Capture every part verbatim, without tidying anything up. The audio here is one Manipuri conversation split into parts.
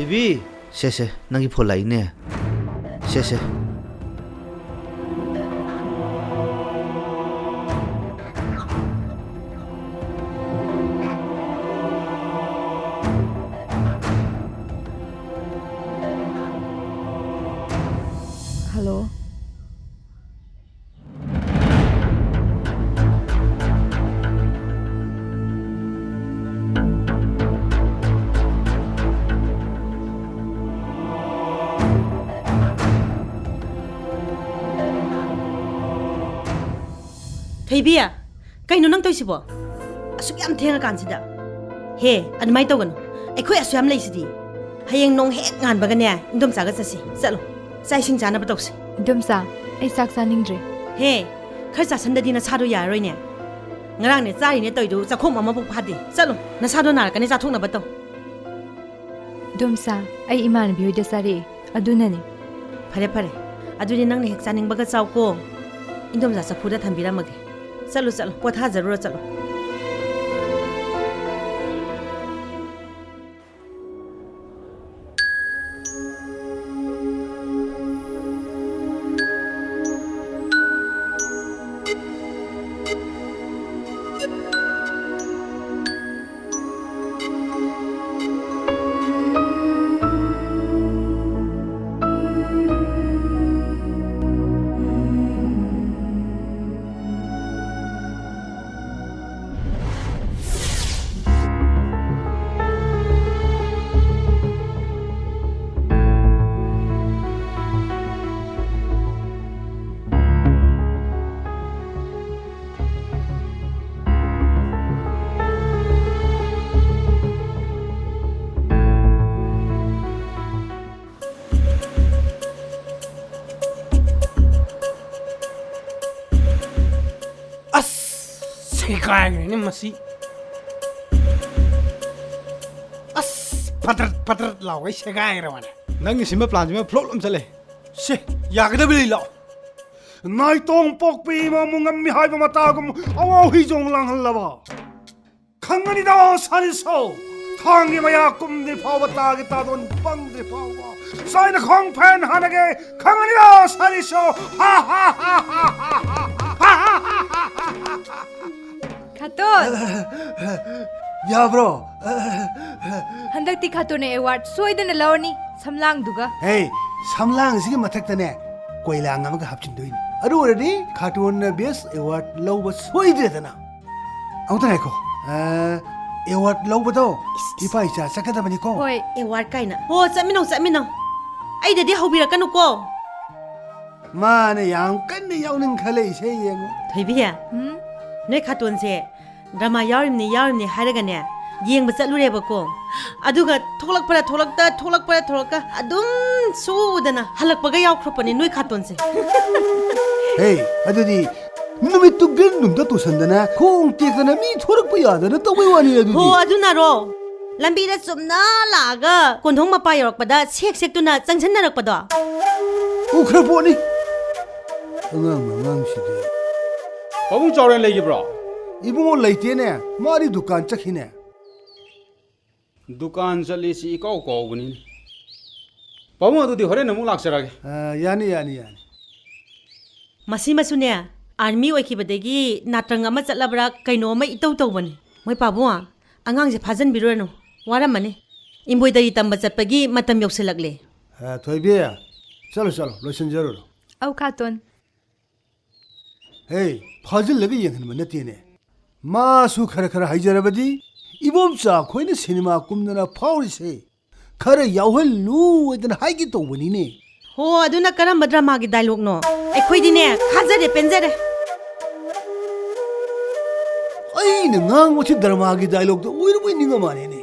ꯕꯦꯕꯤ! ꯁꯦ, ꯁꯦ, ꯅꯪꯒꯤ ꯐꯣꯟ ꯂꯥꯛꯏꯅꯦ꯫ ꯁꯦ, ꯁꯦ꯫ ꯍꯜꯂꯣ꯫ ꯊꯣꯏꯕꯤ, ꯀꯩꯅꯣ ꯅꯪ ꯇꯧꯏꯁꯤꯕꯣ? ꯑꯁꯨꯛ ꯌꯥꯝ ꯊꯦꯡꯉꯀꯥꯟꯁꯤꯗ꯫ ꯍꯦ, ꯑꯗꯨꯃꯥꯏꯅ ꯇꯧꯒꯅꯨ꯫ ꯑꯩꯈꯣꯏ ꯑꯁꯨꯛ ꯌꯥꯝ ꯂꯩꯁꯤꯗꯤ꯫ ꯍꯌꯦꯡ ꯅꯣꯡ ꯍꯦꯛ ꯉꯥꯟꯕꯒꯅꯦ, ꯏꯟꯗꯣꯝꯆꯥꯒ ꯆꯠꯁꯤ꯫ ꯆꯠꯂꯣ꯫ ꯆꯥꯛ ꯏꯁꯤꯡ ꯆꯥꯅꯕ ꯇꯧꯁꯤ꯫ ꯏꯟꯗꯣꯝꯆꯥ, ꯑꯩ ꯆꯥꯛ ꯆꯥꯅꯤꯡꯗ꯭ꯔꯦ꯫ ꯍꯦ, ꯈꯔ ꯆꯥꯁꯟꯗꯗꯤ ꯅꯁꯥꯗꯣ ꯌꯥꯔꯔꯣꯏꯅꯦ꯫ ꯉꯔꯥꯡꯅꯦ ꯆꯥꯔꯤꯅꯦ ꯇꯧꯏꯗꯨ ꯆꯥꯛꯈꯣꯝ ꯑꯃꯐꯥꯎ ꯐꯥꯗꯦ꯫ ꯆꯠꯂꯣ, ꯅꯁꯥꯗꯣ ꯅꯥꯔꯛꯀꯅꯤ, ꯆꯥꯊꯣꯛꯅꯕ ꯇꯧ꯫ ꯏꯟꯗꯣꯝꯆꯥ, ꯑꯩ ꯏꯃꯥꯟꯅꯕꯤ ꯍꯣꯏꯗ ꯆꯥꯔꯛꯑꯦ, ꯑꯗꯨꯅꯅꯦ꯫ ꯐꯔꯦ, ꯐꯔꯦ꯫ ꯑꯗꯨꯗꯤ ꯅꯪꯅ ꯍꯦꯛ ꯆꯥꯅꯤꯡꯕꯒ ꯆꯥꯎꯀꯣ꯫ ꯏꯟꯗꯣꯝꯆꯥ ꯆꯐꯨꯗ ꯊꯝꯕꯤꯔꯝꯃꯒꯦ꯫ ꯆꯠꯂꯣ, ꯆꯠꯂꯣ, ꯄꯣꯊꯥꯖꯔꯨꯔꯣ, ꯆꯠꯂꯣ꯫ ꯑꯁ! ꯁꯦꯒꯥꯏꯈ꯭ꯔꯦꯅꯦ ꯃꯁꯤ꯫ ꯑꯁ! ꯐꯗ꯭ꯔꯠ ꯐꯗ꯭ꯔꯠ ꯂꯥꯎꯒꯩ ꯁꯦꯒꯥꯏꯈ꯭ꯔꯕꯅꯦ꯫ ꯅꯪꯒꯤ ꯁꯤꯟꯕ ꯄ꯭ꯂꯥꯟꯁꯤꯃ ꯐ꯭ꯂꯣꯞ ꯑꯃ ꯆꯠꯂꯦ꯫ ꯁꯦ, ꯌꯥꯒꯗꯕ ꯂꯩ ꯂꯥꯛꯑꯣ꯫ ꯅꯥꯏꯇꯣꯝ ꯄꯣꯛꯄꯤ ꯏꯃꯥ ꯃꯨꯡꯉꯝꯃꯤ ꯍꯥꯏꯕ ꯃꯇꯥꯒꯨꯝ ꯑꯋꯥ ꯍꯨꯏꯖꯣꯡ ꯂꯥꯡꯍꯜꯂꯕ꯫ ꯈꯪꯒꯅꯤꯗ ꯁꯥꯔꯤꯁꯣ꯫ ꯊꯥꯡꯒꯤ ꯃꯌꯥ ꯀꯨꯝꯗ꯭ꯔꯤ ꯐꯥꯎꯕ, ꯇꯥꯒꯤ ꯇꯥꯗꯣꯟ ꯄꯪꯗ꯭ꯔꯤ ꯐꯥꯎꯕ ꯆꯥꯏꯅ ꯈꯣꯡ ꯐꯦꯟ ꯍꯥꯟꯅꯒꯦ ꯈꯪꯉꯅꯤꯔꯣ, ꯁꯥꯔꯤꯁꯣ? ꯍꯥ, ꯍꯥ, ꯍꯥ, ꯍꯥ, ꯍꯥ, ꯍꯥ, ꯍꯥ, ꯍꯥ, ꯍꯥ, ꯍꯥ, ꯍꯥ꯫ ꯈꯥꯇꯣꯟ! ꯌꯥꯕ꯭ꯔꯣ? ꯍꯟꯗꯛꯇꯤ ꯈꯥꯇꯣꯟꯅ ꯑꯦꯋꯥꯔꯗ ꯁꯣꯏꯗꯅ ꯂꯧꯔꯅꯤ, ꯁꯝꯂꯥꯡꯗꯨꯒ꯫ ꯍꯦ, ꯁꯝꯂꯥꯡꯁꯤꯒꯤ ꯃꯊꯛꯇꯅꯦ ꯀꯣꯏꯂꯥꯡ ꯑꯃꯒ ꯍꯥꯞꯆꯤꯟꯗꯣꯏꯅꯤ꯫ ꯑꯗꯨ ꯑꯣꯏꯔꯗꯤ ꯈꯥꯇꯣꯟꯅ ꯕꯦꯁ ꯑꯦꯋꯥꯔꯗ ꯂꯧꯕ ꯁꯣꯏꯗ꯭ꯔꯦꯗꯅ꯫ ꯑꯃꯨꯛꯇ ꯉꯥꯏꯈꯣ꯫ ꯑ, ꯑꯦꯋꯥꯔꯗ ꯂꯧꯕꯗꯣ ꯏꯁ, ꯏꯁ꯫ ꯏꯄꯥ ꯏꯆꯥ ꯆꯠꯀꯗꯕꯅꯤꯀꯣ꯫ ꯍꯣꯏ꯫ ꯑꯦꯋꯥꯔꯗ ꯀꯥꯏꯅ꯫ ꯍꯣ, ꯆꯠꯃꯤꯟꯅꯧ, ꯆꯠꯃꯤꯟꯅꯧ꯫ ꯑꯩꯗꯗꯤ ꯍꯧꯕꯤꯔꯛꯀꯅꯨꯀꯣ꯫ ꯃꯥꯅ ꯌꯥꯝ ꯀꯟꯅ ꯌꯥꯎꯅꯤꯡꯈꯠꯂꯛꯏꯁꯦ ꯌꯦꯡꯉꯨ꯫ ꯊꯣꯏꯕꯤ, ꯎꯝ? ꯅꯣꯏ ꯈꯥꯇꯣꯟꯁꯦ ꯗ꯭ꯔꯃꯥ ꯌꯥꯎꯔꯤꯝꯅꯤ, ꯌꯥꯎꯔꯤꯝꯅꯤ ꯍꯥꯏꯔꯒꯅꯦ, ꯌꯦꯡꯕ ꯆꯠꯂꯨꯔꯦꯕꯀꯣ꯫ ꯑꯗꯨꯒ ꯊꯣꯛꯂꯛꯄ꯭ꯔꯥ ꯊꯣꯛꯂꯛꯇ, ꯊꯣꯛꯂꯛꯄ꯭ꯔꯥ ꯊꯣꯛꯂꯛꯇ, ꯑꯗꯨꯝ ꯁꯨꯗꯅ ꯍꯜꯂꯛꯄꯒ ꯌꯥꯎꯈ꯭ꯔꯄꯣꯠꯅꯤ ꯅꯣꯏ ꯈꯥꯇꯣꯟꯁꯦ꯫ ꯍꯦ, ꯑꯗꯨꯗꯤ ꯅꯨꯃꯤꯠꯇꯨ ꯒ꯭ꯔꯤꯟ ꯔꯨꯝꯗ ꯇꯨꯁꯟꯗꯅ, ꯈꯣꯡ ꯇꯦꯛꯇꯅ ꯃꯤ ꯊꯣꯔꯛꯄ ꯌꯥꯗꯅ ꯇꯧꯕꯩ ꯋꯥꯅꯤ ꯑꯗꯨꯗꯤ꯫ ꯍꯣ, ꯑꯗꯨꯅꯔꯣ? ꯂꯝꯕꯤꯗ ꯆꯨꯝꯅ ꯂꯥꯛꯑꯒ ꯀꯣꯟꯊꯣꯡ ꯃꯄꯥ ꯌꯧꯔꯛꯄꯗ ꯁꯦꯛ ꯁꯦꯛꯇꯨꯅ ꯆꯪꯁꯤꯟꯅꯔꯛꯄꯗꯣ꯫ ꯎꯈ꯭ꯔ ꯄꯣꯠꯅꯤ꯫ ꯑꯉꯥꯡ ꯑꯉꯥꯡꯁꯤꯗꯤ꯫ ꯄꯥꯕꯨꯡ ꯆꯥꯎꯔꯦꯟ ꯂꯩꯈꯤꯕ꯭ꯔꯣ? ꯏꯕꯨꯡꯉꯣ ꯂꯩꯇꯦꯅꯦ, ꯃꯥꯗꯤ ꯗꯨꯀꯥꯟ ꯆꯠꯈꯤꯅꯦ꯫ ꯗꯨꯀꯥꯟ ꯆꯠꯂꯤ ꯁꯤ ꯏꯀꯥꯎ ꯀꯥꯎꯕꯅꯤꯅꯦ꯫ ꯄꯥꯕꯨꯡ, ꯑꯗꯨꯗꯤ ꯍꯣꯔꯦꯟ ꯑꯃꯨꯛ ꯂꯥꯛꯆꯔꯒꯦ꯫ ꯑ, ꯌꯥꯅꯤ, ꯌꯥꯅꯤ, ꯌꯥꯅꯤ꯫ ꯃꯁꯤꯃꯁꯨꯅꯦ, ꯑꯥꯔꯃꯤ ꯑꯣꯏꯈꯤꯕꯗꯒꯤ ꯅꯥꯇ꯭ꯔꯪ ꯑꯃ ꯆꯠꯂꯕ꯭ꯔꯥ ꯀꯩꯅꯣ ꯑꯃ ꯏꯇꯧ ꯇꯧꯕꯅꯤ꯫ ꯃꯣꯏ ꯄꯥꯕꯨꯡ, ꯑꯉꯥꯡꯁꯦ ꯐꯥꯖꯤꯟꯕꯤꯔꯨꯔꯅꯨ, ꯋꯥꯔꯝꯃꯅꯤ꯫ ꯏꯝꯕꯣꯏꯗꯔꯤ ꯇꯝꯕ ꯆꯠꯄꯒꯤ ꯃꯇꯝ ꯌꯧꯁꯤꯜꯂꯛꯂꯦ꯫ ꯑ, ꯊꯣꯏꯕꯤ, ꯆꯠꯂꯣ, ꯆꯠꯂꯣ, ꯂꯣꯏꯁꯤꯟꯖꯔꯨꯔꯣ꯫ ꯑꯧ, ꯈꯥꯇꯣꯟ꯫ ꯍꯦ, ꯐꯥꯖꯤꯜꯂꯒ ꯌꯦꯡꯍꯟꯕ ꯅꯠꯇꯦꯅꯦ꯫ ꯃꯥꯁꯨ ꯈꯔ ꯈꯔ ꯍꯩꯖꯔꯕꯗꯤ ꯏꯕꯣꯝꯆꯥ ꯑꯩꯈꯣꯏꯅ ꯁꯤꯅꯦꯃꯥ ꯀꯨꯝꯗꯅ ꯐꯥꯎꯔꯤꯁꯦ ꯈꯔ ꯌꯥꯎꯍꯜꯂꯨ ꯍꯥꯏꯗꯅ ꯍꯥꯏꯒꯦ ꯇꯧꯕꯅꯤꯅꯦ꯫ ꯍꯣ, ꯑꯗꯨꯅ ꯀꯔꯝꯕ ꯗ꯭ꯔꯃꯥꯒꯤ ꯗꯥꯏꯂꯣꯛꯅꯣ? ꯑꯩꯈꯣꯏꯗꯤꯅꯦ, ꯈꯥꯖꯔꯦ, ꯄꯦꯟꯖꯔꯦ꯫ ꯑꯩꯅ ꯉꯥꯡꯕꯁꯤ ꯗ꯭ꯔꯃꯥꯒꯤ ꯗꯥꯏꯂꯣꯛꯇ ꯑꯣꯏꯔꯕꯣꯏ ꯅꯤꯡꯉ ꯃꯥꯜꯂꯦꯅꯦ꯫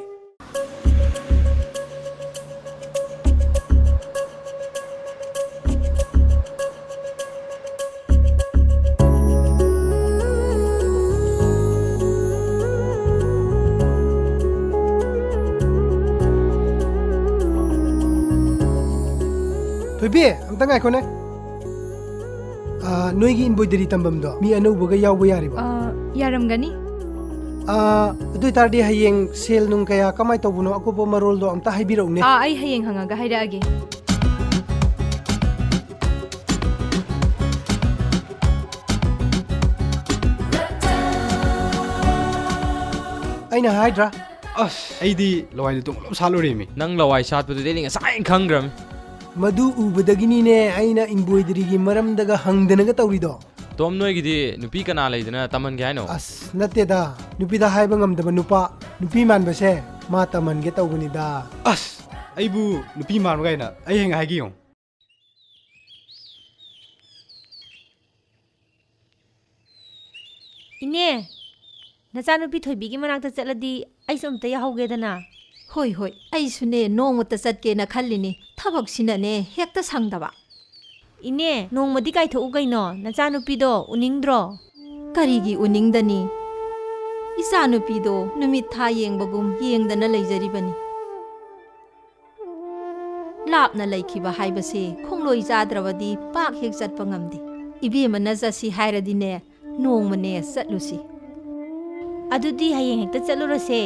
ꯊꯣꯏꯕꯤ, ꯑꯝꯇ ꯉꯥꯏꯈꯣꯅꯦ꯫ ꯑꯥ, ꯅꯣꯏꯒꯤ ꯏꯝꯕꯣꯏꯗꯔꯤ ꯇꯝꯐꯝꯗꯣ ꯃꯤ ꯑꯅꯧꯕꯒ ꯌꯥꯎꯕ ꯌꯥꯔꯤꯕꯣ? ꯑꯥ, ꯌꯥꯔꯝꯒꯅꯤ꯫ ꯑꯥ, ꯑꯗꯨ ꯑꯣꯏꯇꯥꯔꯗꯤ ꯍꯌꯦꯡ ꯁꯦꯜ ꯅꯨꯡ ꯀꯌꯥ ꯀꯃꯥꯏꯅ ꯇꯧꯕꯅꯣ, ꯑꯀꯨꯞꯄ ꯃꯔꯣꯜꯗꯣ ꯑꯝꯇ ꯍꯥꯏꯕꯤꯔꯛꯎꯅꯦ꯫ ꯑꯥ, ꯑꯩ ꯍꯌꯦꯡ ꯍꯪꯉꯒ ꯍꯥꯏꯔꯛꯑꯒꯦ꯫ ꯑꯩꯅ ꯍꯥꯏꯗ꯭ꯔꯥ? ꯑꯁ, ꯑꯩꯗꯤ ꯂꯋꯥꯏꯗ ꯇꯨꯡꯂꯞ ꯁꯥꯠꯂꯨꯔꯦꯃꯤ꯫ ꯅꯪ ꯂꯋꯥꯏ ꯁꯥꯠꯄꯗꯨꯗꯤ ꯑꯩꯗꯤ ꯉꯁꯥꯏꯅ ꯈꯪꯈ꯭ꯔꯕꯅꯤ꯫ ꯃꯗꯨ ꯎꯕꯗꯒꯤꯅꯤꯅꯦ ꯑꯩꯅ embroidery ꯒꯤ ꯃꯔꯝꯗꯒ ꯍꯪꯗꯅꯒ ꯇꯧꯔꯤꯗꯣ꯫ ꯇꯣꯝ, ꯅꯣꯏꯒꯤꯗꯤ ꯅꯨꯄꯤ ꯀꯅꯥ ꯂꯩꯗꯅ ꯇꯝꯍꯟꯒꯦ ꯍꯥꯏꯅꯣ? ꯑꯁ, ꯅꯠꯇꯦꯗ꯫ ꯅꯨꯄꯤꯗ ꯍꯥꯏꯕ ꯉꯝꯗꯕ ꯅꯨꯄꯥ, ꯅꯨꯄꯤ ꯃꯥꯟꯕꯁꯦ ꯃꯥ ꯇꯝꯍꯟꯒꯦ ꯇꯧꯕꯅꯤꯗ꯫ ꯑꯁ, ꯑꯩꯕꯨ ꯅꯨꯄꯤ ꯃꯥꯟꯕ ꯀꯥꯏꯅ꯫ ꯑꯩ ꯍꯌꯦꯡ ꯍꯥꯏꯒꯦ ꯌꯦꯡꯉꯨ꯫ ꯏꯅꯦ, ꯅꯆꯥꯅꯨꯄꯤ ꯊꯣꯏꯕꯤꯒꯤ ꯃꯅꯥꯛꯇ ꯆꯠꯂꯗꯤ ꯑꯩꯁꯨ ꯑꯝꯇ ꯌꯥꯎꯍꯧꯒꯦꯗꯅ꯫ ꯍꯣꯏ, ꯍꯣꯏ, ꯑꯩꯁꯨꯅꯦ ꯅꯣꯡꯃꯇ ꯆꯠꯀꯦꯅ ꯈꯜꯂꯤꯅꯤ, ꯊꯕꯛꯁꯤꯅꯅꯦ ꯍꯦꯛꯇ ꯁꯪꯗꯕ꯫ ꯏꯅꯦ, ꯅꯣꯡꯃꯗꯤ ꯀꯥꯏꯊꯣꯛꯎ ꯀꯩꯅꯣ, ꯅꯆꯥꯅꯨꯄꯤꯗꯣ ꯎꯅꯤꯡꯗ꯭ꯔꯣ? ꯀꯔꯤꯒꯤ ꯎꯅꯤꯡꯗꯅꯤ? ꯏꯆꯥꯅꯨꯄꯤꯗꯣ ꯅꯨꯃꯤꯠ ꯊꯥ ꯌꯦꯡꯕꯒꯨꯝ ꯌꯦꯡꯗꯅ ꯂꯩꯖꯔꯤꯕꯅꯤ꯫ ꯂꯥꯞꯅ ꯂꯩꯈꯤꯕ ꯍꯥꯏꯕꯁꯦ ꯈꯣꯡꯂꯣꯏ ꯆꯥꯗ꯭ꯔꯕꯗꯤ ꯄꯥꯛ ꯍꯦꯛ ꯆꯠꯄ ꯉꯝꯗꯦ꯫ ꯏꯕꯦꯝꯃꯅ ꯆꯠꯁꯤ ꯍꯥꯏꯔꯗꯤꯅꯦ, ꯅꯣꯡꯃꯅꯦ ꯆꯠꯂꯨꯁꯤ꯫ ꯑꯗꯨꯗꯤ ꯍꯌꯦꯡ ꯍꯦꯛꯇ ꯆꯠꯂꯨꯔꯁꯦ꯫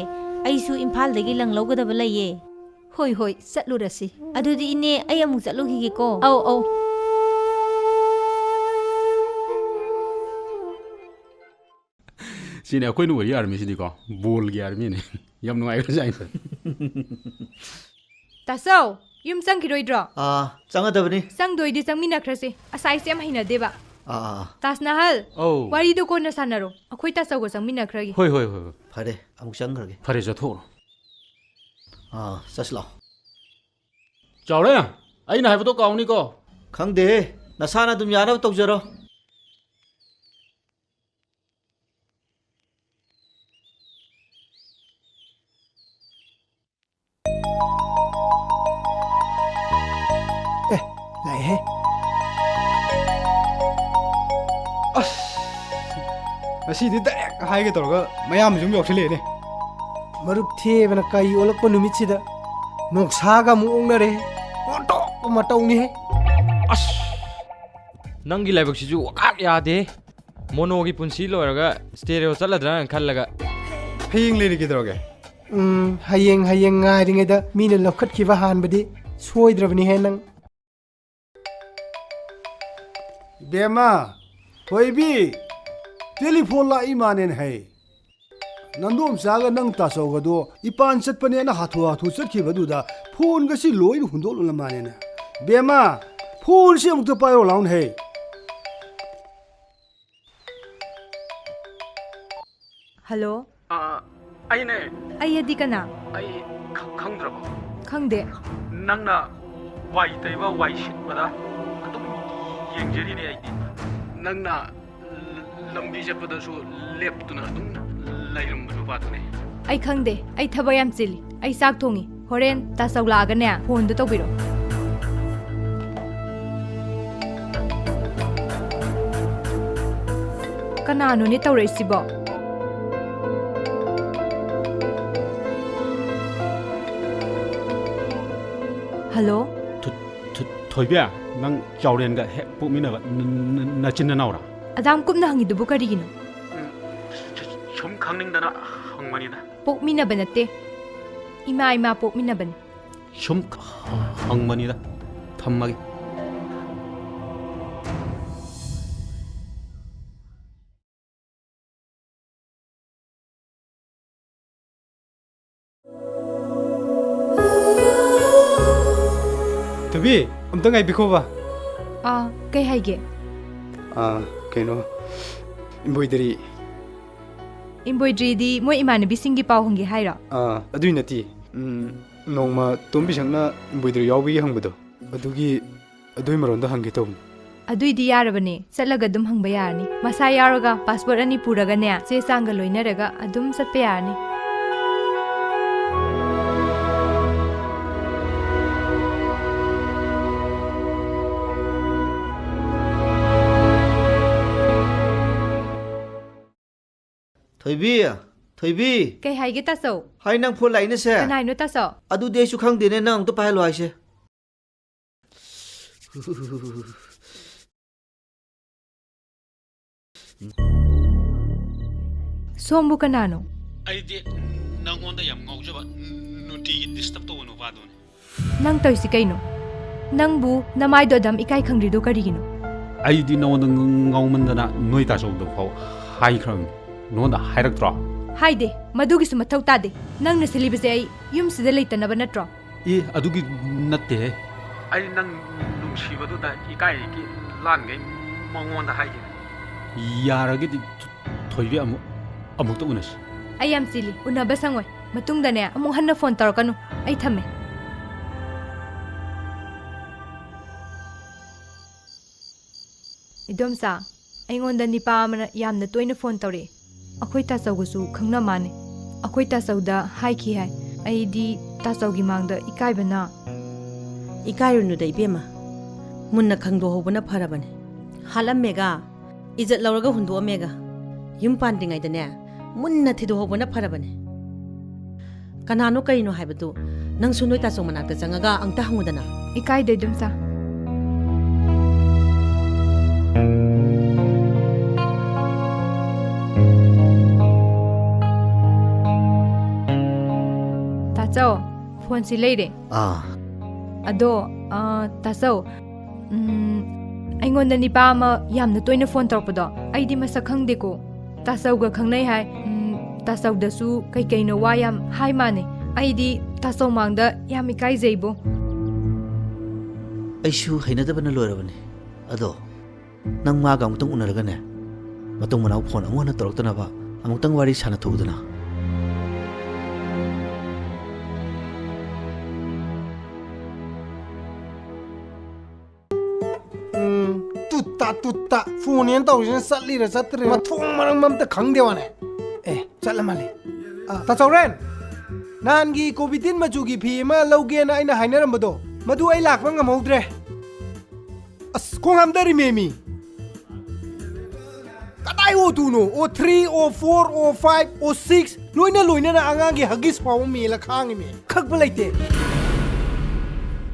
ꯑꯩꯁꯨ ꯏꯝꯐꯥꯜꯗꯒꯤ ꯂꯪ ꯂꯧꯒꯗꯕ ꯂꯩꯌꯦ꯫ ꯍꯣꯏ, ꯍꯣꯏ, ꯆꯠꯂꯨꯔꯁꯤ꯫ ꯑꯗꯨꯗꯤ ꯏꯅꯦ, ꯑꯩ ꯑꯃꯨꯛ ꯆꯠꯂꯨꯈꯤꯒꯦꯀꯣ꯫ ꯑꯧ, ꯑꯧ꯫ ꯁꯤꯅꯦ ꯑꯩꯈꯣꯏꯅ ꯑꯣꯏꯔꯤ ꯑꯥꯔꯃꯤꯁꯤꯗꯤꯀꯣ, ꯕꯣꯜꯒꯤ ꯑꯥꯔꯃꯤꯅꯦ꯫ ꯌꯥꯝ ꯅꯨꯡꯉꯥꯏꯈ꯭ꯔꯖꯥꯠꯅꯤ꯫ ꯇꯥꯆꯧ, ꯌꯨꯝ ꯆꯪꯈꯤꯔꯣꯏꯗ꯭ꯔꯣ? ꯑꯥ, ꯆꯪꯒꯗꯕꯅꯤ꯫ ꯆꯪꯗꯣꯏꯗꯤ ꯆꯪꯃꯤꯟꯅꯈ꯭ꯔꯁꯤ꯫ ꯑꯁꯥꯏꯁꯦ ꯌꯥꯝ ꯍꯩꯅꯗꯦꯕ꯫ ꯑꯥ, ꯑꯥ, ꯑꯥ꯫ ꯇꯥꯖ ꯅꯍꯜ, ꯑꯧ꯫ ꯋꯥꯔꯤꯗꯣ ꯀꯣꯟꯅ ꯁꯥꯟꯅꯔꯣ꯫ ꯑꯩꯈꯣꯏ ꯇꯥꯆꯧꯒ ꯆꯪꯃꯤꯟꯅꯈ꯭ꯔꯒꯦ꯫ ꯍꯣꯏ, ꯍꯣꯏ, ꯍꯣꯏ, ꯍꯣꯏ꯫ ꯐꯔꯦ, ꯑꯃꯨꯛ ꯆꯪꯈ꯭ꯔꯒꯦ꯫ ꯐꯔꯦ, ꯆꯠꯊꯣꯛꯎꯔꯣ꯫ ꯑꯥ, ꯆꯠꯁꯤ ꯂꯥꯛꯑꯣ꯫ ꯆꯥꯎꯔꯦ, ꯑꯩꯅ ꯍꯥꯏꯕꯗꯣ ꯀꯥꯎꯅꯤꯀꯣ꯫ ꯈꯪꯗꯦꯍꯦ, ꯅꯁꯥꯅ ꯑꯗꯨꯝ ꯌꯥꯅꯕ ꯇꯧꯖꯔꯣ꯫ ꯑꯦ, ꯂꯥꯛꯑꯦꯍꯦ꯫ ꯑꯁ, ꯉꯁꯤꯗꯤ direct ꯍꯥꯏꯒꯦ ꯇꯧꯔꯒ ꯃꯌꯥꯝꯁꯨ ꯑꯃꯨꯛ ꯌꯥꯎꯁꯤꯜꯂꯛꯑꯦꯅꯦ꯫ ꯃꯔꯨꯞ ꯊꯦꯕꯅ ꯀꯩ ꯑꯣꯜꯂꯛꯄ ꯅꯨꯃꯤꯠꯁꯤꯗ ꯅꯣꯡꯁꯥꯒ ꯑꯃꯨꯛ ꯑꯣꯛꯅꯔꯦ꯫ ꯑꯣꯟꯊꯣꯛꯄ ꯃꯇꯧꯅꯤꯍꯦ꯫ ꯑꯁ, ꯅꯪꯒꯤ ꯂꯥꯏꯕꯛꯁꯤꯁꯨ ꯋꯥꯈꯥꯛ ꯌꯥꯗꯦ꯫ ꯃꯣꯅꯣꯒꯤ ꯄꯨꯟꯁꯤ ꯂꯣꯏꯔꯒ stereo ꯆꯠꯂꯗ꯭ꯔꯥꯅ ꯈꯜꯂꯒ꯫ ꯍꯌꯦꯡ ꯂꯩꯔꯒꯦ ꯇꯧꯔꯒꯦ꯫ ꯎꯝ, ꯍꯌꯦꯡ, ꯍꯌꯦꯡ ꯉꯥꯏꯔꯤꯉꯩꯗ ꯃꯤꯅ ꯂꯧꯈꯠꯈꯤꯕ ꯍꯥꯟꯕꯗꯤ ꯁꯣꯏꯗ꯭ꯔꯕꯅꯤꯍꯦ ꯅꯪ꯫ ꯕꯦꯝꯃ, ꯊꯣꯏꯕꯤ, ꯇꯦꯂꯤꯐꯣꯟ ꯂꯥꯛꯏ ꯃꯥꯅꯦꯅ ꯍꯥꯏ꯫ ꯅꯟꯗꯣꯝꯆꯥꯒ ꯅꯪ ꯇꯥꯆꯧꯒꯗꯣ ꯏꯄꯥꯟ ꯆꯠꯄꯅꯦꯅ ꯍꯥꯊꯨ ꯍꯥꯊꯨ ꯆꯠꯈꯤꯕꯗꯨꯗ ꯐꯣꯟꯒ ꯁꯤ ꯂꯣꯏꯅ ꯍꯨꯟꯗꯣꯛꯂꯨꯅ ꯃꯥꯅꯦꯅ꯫ ꯕꯦꯝꯃ, ꯐꯣꯟꯁꯤ ꯑꯃꯨꯛꯇ ꯄꯥꯏꯔꯣ ꯂꯥꯎꯅ ꯍꯦ꯫ ꯍꯜꯂꯣ꯫ ꯑꯥ, ꯑꯩꯅꯦ꯫ ꯑꯩ ꯑꯗꯤ ꯀꯅꯥ? ꯑꯩ ꯈ-, ꯈꯪꯗ꯭ꯔꯕꯣ? ꯈꯪꯗꯦ꯫ ꯅꯪꯅ ꯋꯥꯏ ꯇꯩꯕ, ꯋꯥꯏ ꯁꯤꯠꯄꯗ ꯑꯗꯨꯝ ꯌꯦꯡꯖꯔꯤꯅꯦ ꯑꯩꯗꯤ꯫ ꯅꯪꯅ ꯂ-, ꯂꯝꯕꯤ ꯆꯠꯄꯗꯁꯨ ꯂꯦꯞꯇꯨꯅ ꯑꯗꯨꯝ ꯂꯩꯔꯝꯕ ꯅꯨꯄꯥꯗꯨꯅꯦ꯫ ꯑꯩ ꯈꯪꯗꯦ꯫ ꯑꯩ ꯊꯕꯛ ꯌꯥꯝ ꯆꯤꯜꯂꯤ꯫ ꯑꯩ ꯆꯥꯛ ꯊꯣꯡꯉꯤ꯫ ꯍꯣꯔꯦꯟ ꯇꯥꯆꯧ ꯂꯥꯛꯑꯒꯅꯦ ꯐꯣꯟꯗꯣ ꯇꯧꯕꯤꯔꯣ꯫ ꯀꯅꯥꯅꯣꯅꯦ ꯇꯧꯔꯛꯏꯁꯤꯕꯣ? ꯍꯜꯂꯣ? ꯊꯣ-, ꯊꯣ-, ꯊꯣꯏꯕꯤ, ꯅꯪ ꯆꯥꯎꯔꯦꯟꯒ ꯍꯦꯛ ꯄꯣꯛꯃꯤꯟꯅꯕ ꯅ-, ꯅ-, ꯅꯆꯤꯟ ꯅꯅꯥꯎꯔꯥ? ꯑꯗꯥꯝ ꯀꯨꯞꯅ ꯍꯪꯉꯤꯗꯨꯕꯨ ꯀꯔꯤꯒꯤꯅꯣ? ꯎꯝ, ꯁꯨ-, ꯁꯨ-, ꯁꯨꯝ ꯈꯪꯅꯤꯡꯗꯅ ꯍꯪꯕꯅꯤꯗ꯫ ꯄꯣꯛꯃꯤꯟꯅꯕ ꯅꯠꯇꯦ꯫ ꯏꯃꯥ, ꯏꯃꯥ ꯄꯣꯛꯃꯤꯟꯅꯕꯅꯤ꯫ ꯁꯨꯝ ꯍꯪꯕꯅꯤꯗ꯫ ꯊꯝꯃꯒꯦ꯫ ꯊꯣꯏꯕꯤ, ꯑꯝꯇ ꯉꯥꯏꯕꯤꯈꯣꯕ꯫ ꯑꯥ, ꯀꯩ ꯍꯥꯏꯒꯦ? ꯑꯥ, ꯀꯩꯅꯣ, embroidery꯫ Embroideryꯗꯤ ꯃꯣꯏ ꯏꯃꯥꯟꯅꯕꯤꯁꯤꯡꯒꯤ ꯄꯥꯎ ꯍꯪꯒꯦ ꯍꯥꯏꯔꯣ? ꯑꯥ, ꯑꯗꯨꯏ ꯅꯠꯇꯦ꯫ ꯎꯝ, ꯅꯣꯡꯃ ꯇꯣꯝꯕꯤꯁꯛꯅ embroidery ꯌꯥꯎꯕꯒꯤ ꯍꯪꯕꯗꯣ, ꯑꯗꯨꯒꯤ, ꯑꯗꯨꯏ ꯃꯔꯣꯟꯗꯣ ꯍꯪꯒꯦ ꯇꯧꯕꯅꯤ꯫ ꯑꯗꯨꯏꯗꯤ ꯌꯥꯔꯕꯅꯦ, ꯆꯠꯂꯒ ꯑꯗꯨꯝ ꯍꯪꯕ ꯌꯥꯔꯅꯤ꯫ ꯃꯁꯥ ꯌꯥꯎꯔꯒ, passport ꯑꯅꯤ ꯄꯨꯔꯒꯅꯦ, ꯆꯦ ꯆꯥꯡꯒ ꯂꯣꯏꯅꯔꯒ ꯑꯗꯨꯝ ꯆꯠꯄ ꯌꯥꯔꯅꯤ꯫ ꯊꯣꯏꯕꯤ, ꯊꯣꯏꯕꯤ꯫ ꯀꯩ ꯍꯥꯏꯒꯦ ꯇꯥꯆꯧ? ꯍꯥꯏ, ꯅꯪ ꯐꯣꯟ ꯂꯥꯛꯏꯅꯦꯁꯦ꯫ ꯀꯅꯥꯏꯅꯣ ꯇꯥꯆꯧ? ꯑꯗꯨꯗꯤ ꯑꯩꯁꯨ ꯈꯪꯗꯦꯅꯦ, ꯅꯪ ꯑꯝꯇ ꯄꯥꯏꯍꯜꯂꯣ ꯍꯥꯏꯁꯦ꯫ ꯁꯣꯝꯕꯨ ꯀꯅꯥꯅꯣ? ꯑꯩꯗꯤ ꯅꯪꯉꯣꯟꯗ ꯌꯥꯝ ꯉꯥꯎꯖꯕ, ꯅꯨꯡꯇꯤꯒꯤ ꯗꯤꯁꯇꯔꯕ ꯇꯧꯕ ꯅꯨꯄꯥꯗꯨꯅꯤ꯫ ꯅꯪ ꯇꯧꯔꯤꯁꯤ ꯀꯩꯅꯣ? ꯅꯪꯕꯨ ꯅꯃꯥꯏꯗꯣ ꯑꯗꯨꯝ ꯏꯀꯥꯏ ꯈꯪꯗ꯭ꯔꯤꯗꯣ ꯀꯔꯤꯒꯤꯅꯣ? ꯑꯩꯗꯤ ꯅꯉꯣꯟꯗ ꯉꯥꯎꯃꯟꯗꯅ ꯅꯣꯏ ꯇꯥꯆꯧꯗ ꯐꯥꯎ ꯍꯥꯏꯈ꯭ꯔꯕꯅꯤ꯫ ꯅꯉꯣꯟꯗ ꯍꯥꯏꯔꯛꯇ꯭ꯔꯣ? ꯍꯥꯏꯗꯦ, ꯃꯗꯨꯒꯤꯁꯨ ꯃꯊꯧ ꯇꯥꯗꯦ꯫ ꯅꯪꯅ ꯁꯤꯜꯂꯤꯕꯁꯦ ꯑꯩ ꯌꯨꯝꯁꯤꯗ ꯂꯩꯇꯅꯕ ꯅꯠꯇ꯭ꯔꯣ? ꯑꯦ, ꯑꯗꯨꯒꯤ ꯅꯠꯇꯦꯍꯦ꯫ ꯑꯩ ꯅꯪ ꯅꯨꯡꯁꯤꯕꯗꯨꯗ ꯏꯀꯥꯏꯒꯤ ꯂꯥꯟꯈꯩ ꯃꯉꯣꯟꯗ ꯍꯥꯏꯈꯤꯕꯅꯤ꯫ ꯌꯥꯔꯒꯗꯤ ꯊꯣꯏꯕꯤ ꯑꯃꯨꯛ ꯑꯃꯨꯛꯇ ꯎꯅꯁꯤ꯫ ꯑꯩ ꯌꯥꯝ ꯆꯤꯜꯂꯤ, ꯎꯅꯕ ꯁꯪꯉꯣꯏ꯫ ꯃꯇꯨꯡꯗꯅꯦ ꯑꯃꯨꯛ ꯍꯟꯅ ꯐꯣꯟ ꯇꯧꯔꯛꯀꯅꯨ꯫ ꯑꯩ ꯊꯝꯃꯦ꯫ ꯏꯗꯣꯝꯆꯥ, ꯑꯩꯉꯣꯟꯗ ꯅꯤꯄꯥ ꯑꯃꯅ ꯌꯥꯝꯅ ꯇꯣꯏꯅ ꯐꯣꯟ ꯇꯧꯔꯛꯑꯦ꯫ ꯑꯩꯈꯣꯏ ꯇꯥꯆꯧꯒꯁꯨ ꯈꯪꯅ ꯃꯥꯟꯅꯦ꯫ ꯑꯩꯈꯣꯏ ꯇꯥꯆꯧꯗ ꯍꯥꯏꯈꯤ ꯍꯥꯏ꯫ ꯑꯩꯗꯤ ꯇꯥꯆꯧꯒꯤ ꯃꯥꯡꯗ ꯏꯀꯥꯏꯕꯅ꯫ ꯏꯀꯥꯏꯔꯨꯅꯨꯗ ꯏꯕꯦꯝꯃ, ꯃꯨꯟꯅ ꯈꯪꯗꯣꯛꯍꯧꯕꯅ ꯐꯔꯕꯅꯦ꯫ ꯍꯥꯠꯂꯝꯃꯦꯒ, ꯏꯖꯠ ꯂꯧꯔꯒ ꯍꯨꯟꯗꯣꯛꯑꯝꯃꯦꯒ, ꯌꯨꯝ ꯄꯥꯟꯗ꯭ꯔꯤꯉꯩꯗꯅꯦ ꯃꯨꯟꯅ ꯊꯤꯗꯣꯛꯍꯧꯕꯅ ꯐꯔꯕꯅꯦ꯫ ꯀꯅꯥꯅꯣ ꯀꯔꯤꯅꯣ ꯍꯥꯏꯕꯗꯨ ꯅꯪꯁꯨ ꯅꯣꯏ ꯇꯥꯆꯧ ꯃꯅꯥꯛꯇ ꯆꯪꯉꯒ ꯑꯝꯇ ꯍꯪꯉꯨꯗꯅ꯫ ꯏꯀꯥꯏꯗꯦ ꯏꯗꯣꯝꯆꯥ꯫ ꯇꯥꯆꯧ, ꯐꯣꯟꯁꯤ ꯂꯩꯔꯦ꯫ ꯑꯥ꯫ ꯑꯗꯣ, ꯑ, ꯇꯥꯆꯧ, ꯎꯝ, ꯑꯩꯉꯣꯟꯗ ꯅꯤꯄꯥ ꯑꯃ ꯌꯥꯝꯅ ꯇꯣꯏꯅ ꯐꯣꯟ ꯇꯧꯔꯛꯄꯗꯣ ꯑꯩꯗꯤ ꯃꯁꯛ ꯈꯪꯗꯦꯀꯣ꯫ ꯇꯥꯆꯧꯒ ꯈꯪꯅꯩ ꯍꯥꯏ꯫ ꯎꯝ, ꯇꯥꯆꯧꯗꯁꯨ ꯀꯩꯀꯩꯅꯣ ꯋꯥ ꯌꯥꯝ ꯍꯥꯏ ꯃꯥꯅꯦ꯫ ꯑꯩꯗꯤ ꯇꯥꯆꯧ ꯃꯥꯡꯗ ꯌꯥꯝ ꯏꯀꯥꯏꯖꯩꯕꯣ꯫ ꯑꯩꯁꯨ ꯍꯩꯅꯗꯕꯅ ꯂꯣꯏꯔꯕꯅꯤ꯫ ꯑꯗꯣ ꯅꯪ ꯃꯥꯒ ꯑꯃꯨꯛꯇꯪ ꯎꯅꯔꯒꯅꯦ, ꯃꯇꯨꯡ ꯃꯅꯥꯎ ꯐꯣꯟ ꯑꯃꯨꯛ ꯍꯟꯅ ꯇꯧꯔꯛꯇꯅꯕ ꯑꯃꯨꯛꯇꯪ ꯋꯥꯔꯤ ꯁꯥꯟꯅꯊꯣꯛꯎꯗꯅ꯫ ꯎꯝ, ꯇꯨꯠꯇ ꯇꯨꯠꯇ ꯐꯣꯟꯅꯦꯅ ꯇꯧꯔꯤꯁꯤꯅ ꯆꯠꯂꯤꯔ ꯆꯠꯇ꯭ꯔꯤꯔ ꯃꯊꯣꯡ ꯃꯔꯝ ꯑꯝꯇ ꯈꯪꯗꯦ ꯋꯥꯅꯦ꯫ ꯑꯦ, ꯆꯠꯂ ꯃꯥꯜꯂꯦ꯫ ꯑ, ꯇꯥꯆꯧꯔꯦꯟ, ꯅꯍꯥꯟꯒꯤ ꯀꯣꯕꯤꯇꯤꯟ ꯃꯆꯨꯒꯤ ꯐꯤ ꯑꯃ ꯂꯧꯒꯦꯅ ꯑꯩꯅ ꯍꯥꯏꯅꯔꯝꯕꯗꯣ, ꯃꯗꯨ ꯑꯩ ꯂꯥꯛꯄ ꯉꯝꯍꯧꯗ꯭ꯔꯦ꯫ ꯑꯁ, ꯈꯣꯡ ꯍꯥꯝꯊꯔꯤꯃꯦꯃꯤ꯫ ꯀꯗꯥꯏ ꯑꯣ ꯇꯨꯅꯣ? ꯑꯣ ꯊ꯭ꯔꯤ, ꯑꯣ ꯐꯣꯔ, ꯑꯣ ꯐꯥꯏꯚ, ꯑꯣ ꯁꯤꯛꯁ, ꯂꯣꯏꯅ ꯂꯣꯏꯅꯅ ꯑꯉꯥꯡꯒꯤ ꯍꯒꯤꯁ ꯐꯥꯎꯕ ꯃꯦꯜꯂ ꯈꯥꯡꯉꯤꯃꯦ꯫ ꯈꯛꯄ ꯂꯩꯇꯦ꯫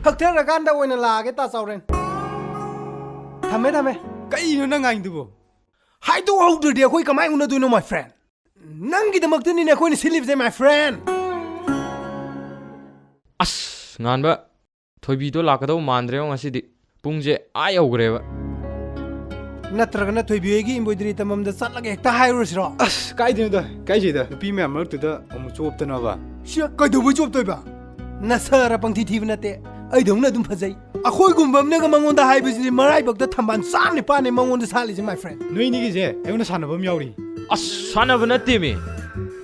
ꯈꯛꯊꯔꯀꯥꯟꯗ ꯑꯣꯏꯅ ꯂꯥꯛꯑꯒꯦ, ꯇꯥ ꯆꯥꯎꯔꯦꯟ꯫ ꯊꯝꯃꯦ, ꯊꯝꯃꯦ꯫ ꯀꯩꯅꯣ ꯅꯪ ꯉꯥꯡꯉꯤꯗꯨꯕꯣ? ꯍꯥꯏꯗꯣꯛꯍꯧꯗ꯭ꯔꯗꯤ ꯑꯩꯈꯣꯏ ꯀꯃꯥꯏ ꯎꯅꯗꯣꯏꯅꯣ, my friend? ꯅꯪꯒꯤꯗꯃꯛꯇꯅꯤꯅꯦ ꯑꯩꯈꯣꯏꯅ ꯁꯤꯜꯂꯤꯕꯁꯦ, my friend. ꯑꯁ, ꯉꯥꯟꯕ, ꯊꯣꯏꯕꯤꯗꯣ ꯂꯥꯛꯀꯗꯧ ꯃꯥꯟꯗ꯭ꯔꯦꯉꯣ ꯉꯁꯤꯗꯤ꯫ ꯄꯨꯡꯁꯦ ꯑꯥ ꯌꯧꯈ꯭ꯔꯦꯕ꯫ ꯅꯠꯇ꯭ꯔꯒꯅ ꯊꯣꯏꯕꯤ ꯍꯣꯏꯒꯤ embroidery ꯇꯝꯐꯝꯗ ꯆꯠꯂꯒ ꯍꯦꯛꯇ ꯍꯥꯏꯔꯨꯔꯁꯤꯔꯣ? ꯑꯁ, ꯀꯥꯏꯗꯩꯅꯣꯗ, ꯏꯀꯥꯏꯖꯩꯗ꯫ ꯅꯨꯄꯤ ꯃꯌꯥꯝ ꯃꯔꯛꯇꯨꯗ ꯑꯃꯨꯛ ꯆꯣꯞꯇꯅꯕ꯫ ꯁꯤ ꯀꯩꯗꯧꯕꯩ ꯆꯣꯞꯇꯣꯏꯕ? ꯅꯁꯥꯔ ꯄꯪꯊꯤ ꯊꯤꯕ ꯅꯠꯇꯦ, ꯑꯩꯗꯧꯅ ꯑꯗꯨꯝ ꯐꯖꯩ꯫ ꯑꯩꯈꯣꯏꯒꯨꯝꯕ ꯑꯃꯅꯒ ꯃꯉꯣꯟꯗ ꯍꯥꯏꯕꯁꯤꯗꯤ ꯃꯔꯥꯏꯕꯛꯇ ꯊꯝꯕꯥꯜ ꯆꯥꯝ ꯅꯤꯄꯥꯟꯅꯦ ꯃꯉꯣꯟꯗ ꯁꯥꯠꯂꯤꯁꯦ, my friend. ꯅꯣꯏꯅꯤꯒꯤꯁꯦ ꯑꯩꯉꯣꯟꯗ ꯁꯥꯟꯅꯕ ꯑꯃ ꯌꯥꯎꯔꯤ꯫ ꯑꯁ, ꯁꯥꯟꯅꯕ ꯅꯠꯇꯦꯃꯤ꯫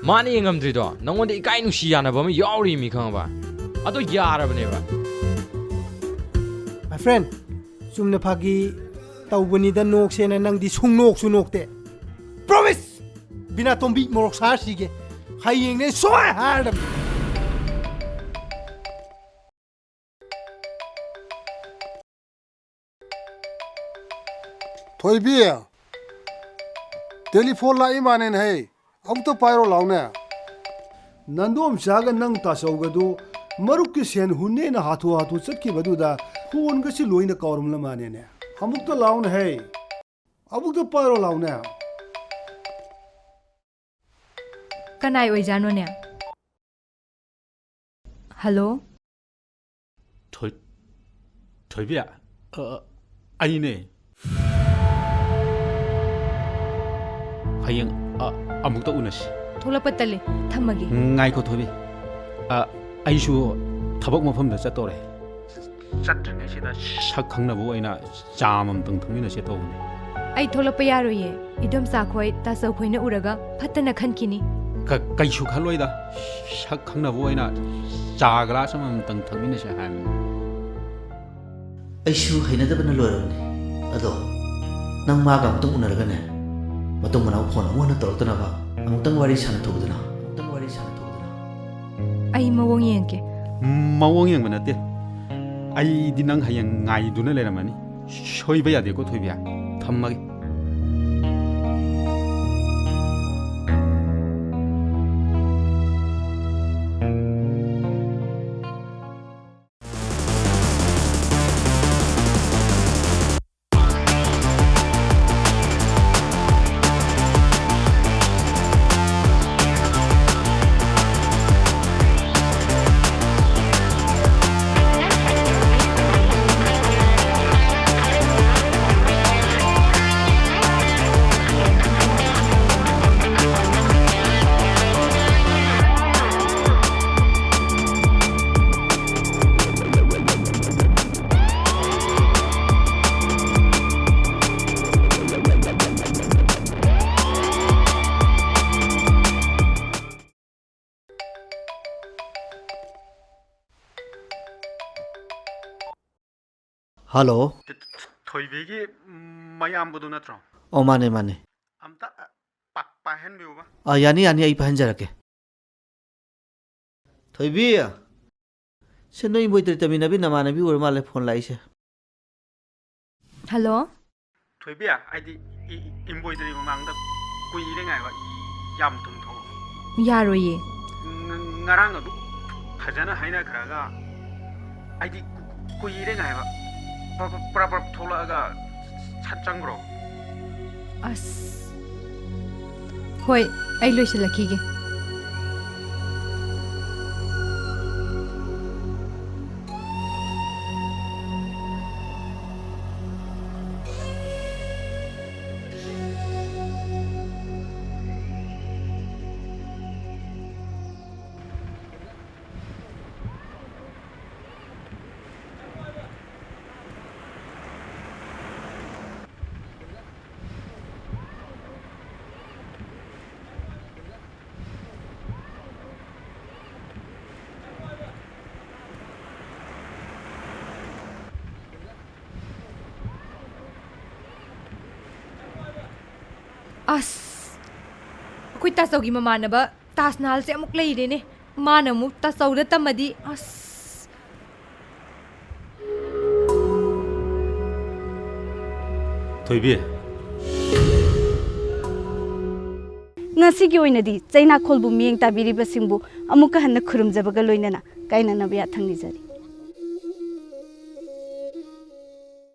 ꯃꯥꯅ ꯌꯦꯡꯉꯝꯗ꯭ꯔꯤꯗꯣ, ꯅꯪꯉꯣꯟꯗ ꯏꯀꯥꯏ ꯅꯨꯡꯁꯤ ꯌꯥꯅꯕ ꯑꯃ ꯌꯥꯎꯔꯤꯃꯤ, ꯈꯪꯉꯕ? ꯑꯗꯣ ꯌꯥꯔꯕꯅꯦꯕ꯫ My friend, ꯆꯨꯝꯅ ꯐꯥꯒꯤ ꯇꯧꯕꯅꯤꯗ, ꯅꯣꯛꯁꯦꯅ ꯅꯪꯗꯤ ꯁꯨꯡꯅꯣꯛꯁꯨ ꯅꯣꯛꯇꯦ꯫ Promise! ꯕꯤꯅꯥꯇꯣꯝꯕꯤ, ꯃꯣꯔꯣꯛ ꯁꯥꯍꯔ ꯁꯤꯒꯦ꯫ ꯍꯌꯦꯡꯅꯦ ꯁꯣꯏ ꯍꯥꯏꯔꯗꯕꯅꯤ꯫ ꯊꯣꯏꯕꯤ, telephone ꯂꯥꯛꯏ ꯃꯥꯅꯦꯅꯦ ꯍꯩ, ꯑꯃꯨꯛꯇ ꯄꯥꯏꯔꯣ ꯂꯥꯎꯅꯦ꯫ ꯅꯟꯗꯣꯝꯆꯥꯒ ꯅꯪ ꯇꯥꯆꯧꯒꯗꯨ ꯃꯔꯨꯞꯀꯤ ꯁꯦꯟ ꯍꯨꯟꯅꯦꯅ ꯍꯥꯊꯨ ꯍꯥꯊꯨ ꯆꯠꯈꯤꯕꯗꯨꯗ phoneꯒꯁꯤ ꯂꯣꯏꯅ ꯀꯥꯎꯔꯝꯂ ꯃꯥꯅꯦꯅꯦ꯫ ꯑꯃꯨꯛꯇ ꯂꯥꯎꯅꯦ ꯍꯩ, ꯑꯃꯨꯛꯇ ꯄꯥꯏꯔꯣ ꯂꯥꯎꯅꯦ꯫ ꯀꯅꯥꯏ ꯑꯣꯏꯖꯥꯠꯅꯣꯅꯦ? Hello? ꯊꯣꯏ-, ꯊꯣꯏꯕꯤ? ꯑ, ꯑꯩꯅꯦ꯫ ꯍꯌꯦꯡ, ꯑ, ꯑꯃꯨꯛꯇ ꯎꯅꯁꯤ꯫ ꯊꯣꯛꯂꯛꯄ ꯇꯜꯂꯦ, ꯊꯝꯃꯒꯦ꯫ ꯉꯥꯏꯈꯣ ꯊꯣꯏꯕꯤ꯫ ꯑ, ꯑꯩꯁꯨ ꯊꯕꯛ ꯃꯐꯝꯗ ꯆꯠꯇꯣꯔꯦ꯫ ꯆꯠꯇ꯭ꯔꯤꯉꯩꯁꯤꯗ ꯁꯛ ꯈꯪꯅꯕ ꯑꯣꯏꯅ ꯆꯥ ꯑꯃꯃꯝꯇꯪ ꯊꯛꯃꯤꯟꯅꯁꯦ ꯇꯧꯕꯅꯦ꯫ ꯑꯩ ꯊꯣꯛꯂꯛꯄ ꯌꯥꯔꯣꯏꯌꯦ꯫ ꯏꯗꯣꯝꯆꯥ ꯈꯣꯏ, ꯇꯥꯆꯧ ꯈꯣꯏꯅ ꯎꯔꯒ ꯐꯠꯇꯅ ꯈꯟꯈꯤꯅꯤ꯫ ꯀ-, ꯀꯩꯁꯨ ꯈꯜꯂꯣꯏꯗ꯫ ꯁꯛ ꯈꯪꯅꯕ ꯑꯣꯏꯅ ꯆꯥ glass ꯑꯃꯃꯝꯇꯪ ꯊꯛꯃꯤꯟꯅꯁꯦ ꯍꯥꯏꯕꯅꯤ꯫ ꯑꯩꯁꯨ ꯍꯩꯅꯗꯕꯅ ꯂꯣꯏꯔꯕꯅꯤ꯫ ꯑꯗꯣ ꯅꯪ ꯃꯥꯒ ꯑꯃꯨꯛꯇꯪ ꯎꯅꯔꯒꯅꯦ, ꯃꯇꯨꯡ ꯃꯅꯥꯎ phone ꯑꯃꯨꯛ ꯍꯟꯅ ꯇꯧꯔꯛꯇꯅꯕ ꯑꯃꯨꯛꯇꯪ ꯋꯥꯔꯤ ꯁꯥꯟꯅꯊꯣꯛꯎꯗꯅ, ꯑꯃꯨꯛꯇꯪ ꯋꯥꯔꯤ ꯁꯥꯟꯅꯊꯣꯛꯎꯗꯅ꯫ ꯑꯩ ꯃꯑꯣꯡ ꯌꯦꯡꯒꯦ꯫ ꯃꯑꯣꯡ ꯌꯦꯡꯕ ꯅꯠꯇꯦ, ꯑꯩꯗꯤ ꯅꯪ ꯍꯌꯦꯡ ꯉꯥꯏꯗꯨꯅ ꯂꯩꯔꯝꯃꯅꯤ꯫ ꯁꯣꯏꯕ ꯌꯥꯗꯦꯀꯣ ꯊꯣꯏꯕꯤ꯫ ꯊꯝꯃꯒꯦ꯫ ꯍꯜꯂꯣ꯫ ꯊꯣꯏꯕꯤꯒꯤ ꯃꯌꯥꯝꯕꯗꯨ ꯅꯠꯇ꯭ꯔꯣ? ꯑꯣ, ꯃꯥꯅꯦ, ꯃꯥꯅꯦ꯫ ꯑꯝꯇ, ꯑ, ꯄꯥ-, ꯄꯥꯏꯍꯟꯕꯤꯌꯨꯕ꯫ ꯑꯥ, ꯌꯥꯅꯤ, ꯌꯥꯅꯤ, ꯑꯩ ꯄꯥꯏꯍꯟꯖꯔꯛꯀꯦ꯫ ꯊꯣꯏꯕꯤ! ꯁꯦ, ꯅꯣꯏ embroidery ꯇꯝꯃꯤꯟꯅꯕꯤ ꯅꯃꯥꯟꯅꯕꯤ ꯑꯣꯏꯔ ꯃꯥꯜꯂꯦ ꯐꯣꯟ ꯂꯥꯛꯏꯁꯦ꯫ ꯍꯜꯂꯣ? ꯊꯣꯏꯕꯤ, ꯑꯩꯗꯤ ꯏ-, embroidery ꯃꯃꯥꯡꯗ ꯀꯨꯏꯔꯦ ꯉꯥꯏꯕ, ꯌꯥꯝ ꯊꯨꯅ ꯊꯣꯛꯂꯛꯑꯣ꯫ ꯌꯥꯔꯣꯏꯌꯦ꯫ ꯉ-, ꯉꯔꯥꯡ ꯑꯗꯨ ꯐꯖꯅ ꯍꯥꯏꯅꯈ꯭ꯔꯒ ꯑꯩꯗꯤ ꯀꯨ-, ꯀꯨꯏꯔꯦ ꯉꯥꯏꯕ꯫ ꯄ꯭ꯔꯞ, ꯄ꯭ꯔꯞ, ꯄ꯭ꯔꯞ, ꯄ꯭ꯔꯞ ꯊꯣꯛꯂꯛꯑꯒ ꯁꯠ ꯆꯪꯈ꯭ꯔꯣ꯫ ꯑꯁ꯫ ꯍꯣꯏ, ꯑꯩ ꯂꯣꯏꯁꯤꯜꯂꯛꯈꯤꯒꯦ꯫ ꯑꯁ, ꯑꯩꯈꯣꯏ ꯇꯥꯆꯧꯒꯤ ꯃꯃꯥꯟꯅꯕ ꯇꯥꯖ ꯅꯍꯥꯜꯁꯦ ꯑꯃꯨꯛ ꯂꯩꯔꯦꯅꯦ꯫ ꯃꯥꯅ ꯑꯃꯨꯛ ꯇꯥꯆꯧꯗ ꯇꯝꯃꯗꯤ, ꯑꯁ꯫ ꯊꯣꯏꯕꯤ꯫ ꯉꯁꯤꯒꯤ ꯑꯣꯏꯅꯗꯤ ꯆꯩꯅꯥꯈꯣꯜꯕꯨ ꯃꯤꯠꯌꯦꯡ ꯇꯥꯕꯤꯔꯤꯕꯁꯤꯡꯕꯨ ꯑꯃꯨꯛꯀ ꯍꯟꯅ ꯈꯨꯔꯨꯝꯖꯕꯒ ꯂꯣꯏꯅꯅ ꯀꯥꯏꯅꯅꯕ ꯌꯥꯊꯪ ꯅꯤꯖꯔꯤ꯫